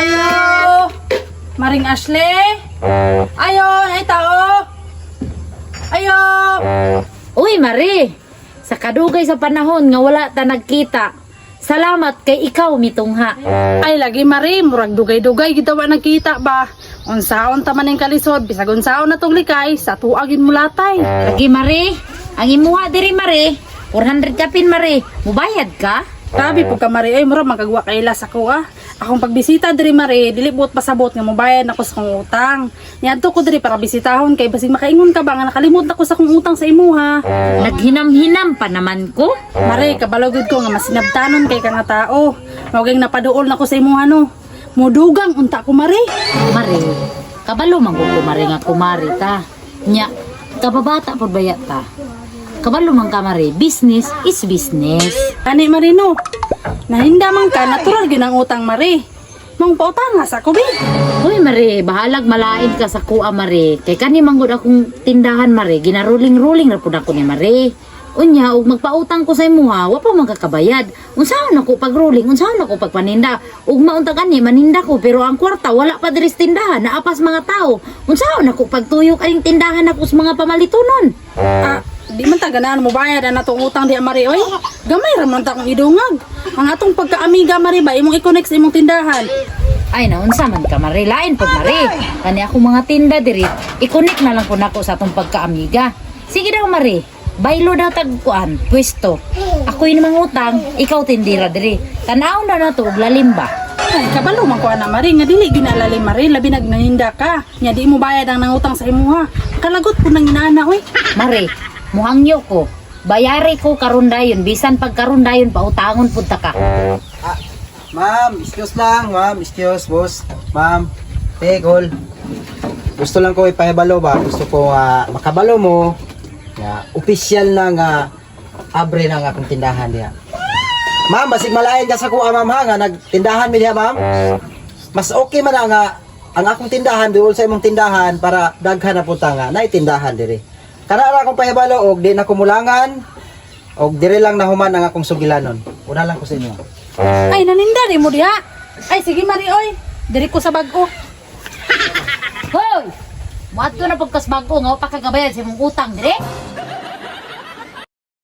Ayo! Maring Ashley? Ayo, ay tao! Ayo! Uy, Mari! Sa kadugay sa panahon nga wala ta nagkita. Salamat kay ikaw mitungha. Ay lagi, Mari, murag dugay-dugay gitawa nagkita ba? Unsaon ta man ning kalisod, bisag unsaon na tong likay, sa tuagin mulatay. Lagi, Mari, ang imuha diri, Mari, 400 kapin, Mari. Mubayad ka? Tabi po ka, Mari, ay murag magagwa kaila sa ko ah. Akong pagbisita diri, Mari, dili buot pasabot nga mobayad nako sa akong utang. Niadto ko diri para bisitahon kay basig makaingon ka ba nga nakalimot nako sa akong utang sa imuha. Naghinam-hinam pa naman ko. Mare, kabalogod ko nga masinabtanon kay ka nga tao. Mao gang napaduol nako sa imuha no. Mudugang unta ko, Mari. Mari, kabalo man ko kumari nga kumari ta. Nya, kababata pod baya ta. Kabalo man ka, Mari, business is business. Ani, Mari no. Nahinda man ka, natural gyud ang utang, Mari. Mong pautang nga sa ko bi. Uy, Mari, bahalag malain ka sa kuha, Mari. Kay kani manggod akong tindahan, Mari, ginaruling-ruling ra pud ako ni Mari. Unya, ug magpautang ko sa imuha, wa pa man kakabayad. Unsaon ako pagruling, unsaon ako pagpaninda? Ug maunta gani maninda ko pero ang kwarta wala pa diri sa tindahan, naapas mga tao. Unsaon ako pagtuyok aning tindahan ako sa mga pamalitonon? Ah, di man ta ganahan mo bayad ang atong utang di, Mari oy. Gamay ra man ta akong idungag. Ang atong pagkaamiga, Mari ba imong i-connect sa imong tindahan. Ay, naunsa man ka, Mari, lain pod, Mari. Kani ako mga tinda diri, i-connect na lang ko nako sa atong pagkaamiga. Sige daw, Mari. Baylo daw tag kuan, pwesto. Ako'y namang utang, ikaw tindira diri. Tanaw na nato og lalim ba. Ay, kabalo man ko ana, Mari, nga dili ginalali, Mari, labi nag naninda ka. Nya di mo bayad ang nangutang sa imuha. Kalagot po nang inaana oy. Mari, muhangyo ko. Bayari ko karon dayon, bisan pag karon dayon pautangon pud ta ka. Ah, ma'am, excuse lang, ma'am, excuse, boss. Ma'am, hey, call. Gusto lang ko ipahibalo ba? Gusto ko nga makabalo mo nga official na nga abre na nga akong tindahan diha. Ma'am, basig malain ka sa kuha, ma'am, ha, nga nagtindahan mi diha, ma'am. Mas okay man na nga ang akong tindahan duol sa imong tindahan para daghan na punta nga naitindahan diri. Kana ra akong pahibalo og di na kumulangan og diri lang nahuman ang akong sugilanon. Una lang ko sa inyo. Ay, naninda rin mo diha. Ay, sige, Mari oy. Diri ko sa bag-o. Hoy! Muadto na pagkas bago nga wa pa kagabayad sa imong utang dire.